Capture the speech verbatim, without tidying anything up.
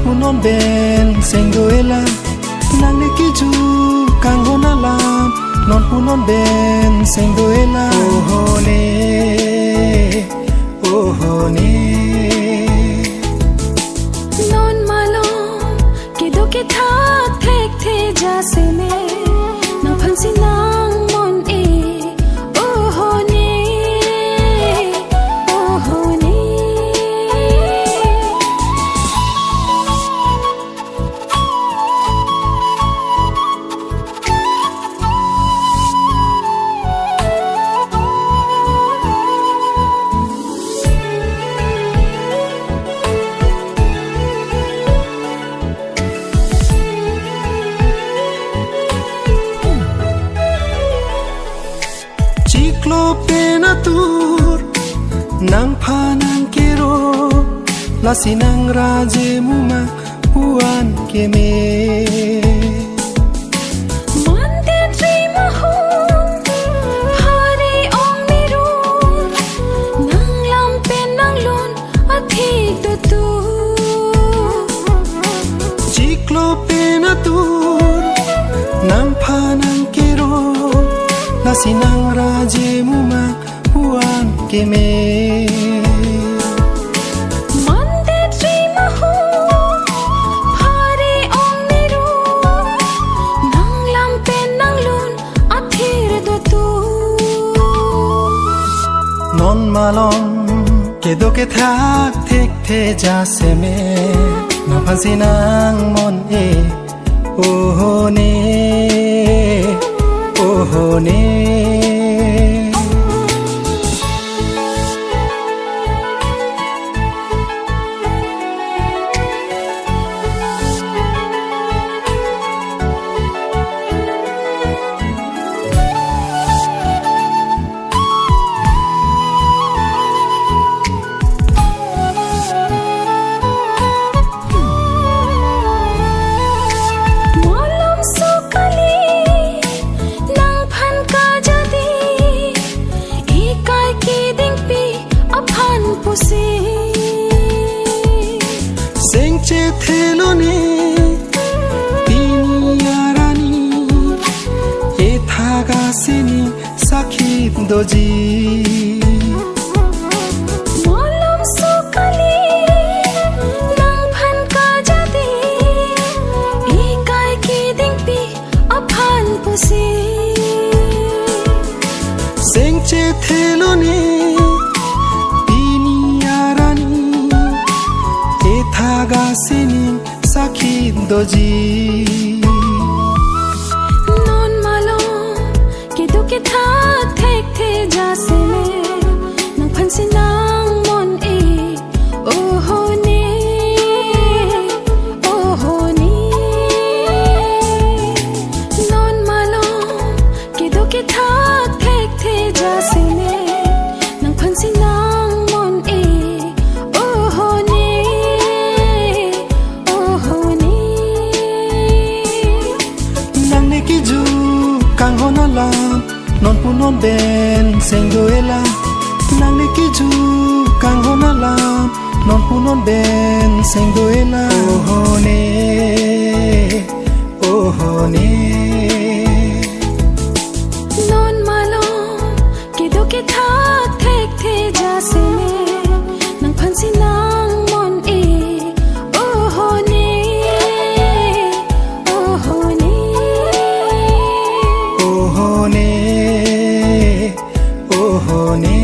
Punon ben seng do-e la, nangli kiju kanghon alam, non punon ben seng do-e la. Oho ne, oho ne. Non malom kedo kethak thekthe jasemet, nangphansi nangmon-e. Oho ne, oho ne. Chiklo pen atur nangphan nangkero, lasi nangraje muma pu-an keme. Mandet ri mahun, phari ong mirun, nanglam pen nanglun athik do tu. Chiklo pen atur nangphan nangkero, lasi nangraje muma pu-an keme. Mandet ri mahun, phari ong mirun, nanglam pen nanglun athir do tu. Non malom kedo kethak thekthe jasemet, nangphansi nangmon-e. Oho ne, oho ne. Malom so kali nangphan kajadi, ikai kidingpi aphan pusi. Seng chethe lone pini arni, ethak asining sakhi doji. Malom so kali nangphan kajadi, ikai kidingpi aphan pusi. Seng chethe lone pini arni, ethak asining sakhi doji. Non malom kedo kethak thekthe jasemet, nangphansi nangmon-e. Oho ne, oho ne. Non malom kedo kethak thekthe jasemet, nangphansi nangmon-e. Oho ne, oho ne. Nangli kiju kanghon alam, non punon ben seng do-e la. Nangli kiju kanghon alam, non punon ben seng do-e la. Oho ne, oho ne. Non malom kedo kethak thekthe jasemet, nangphansi nangmon-e. Oho ne, oho ne. Oho ne, oho ne.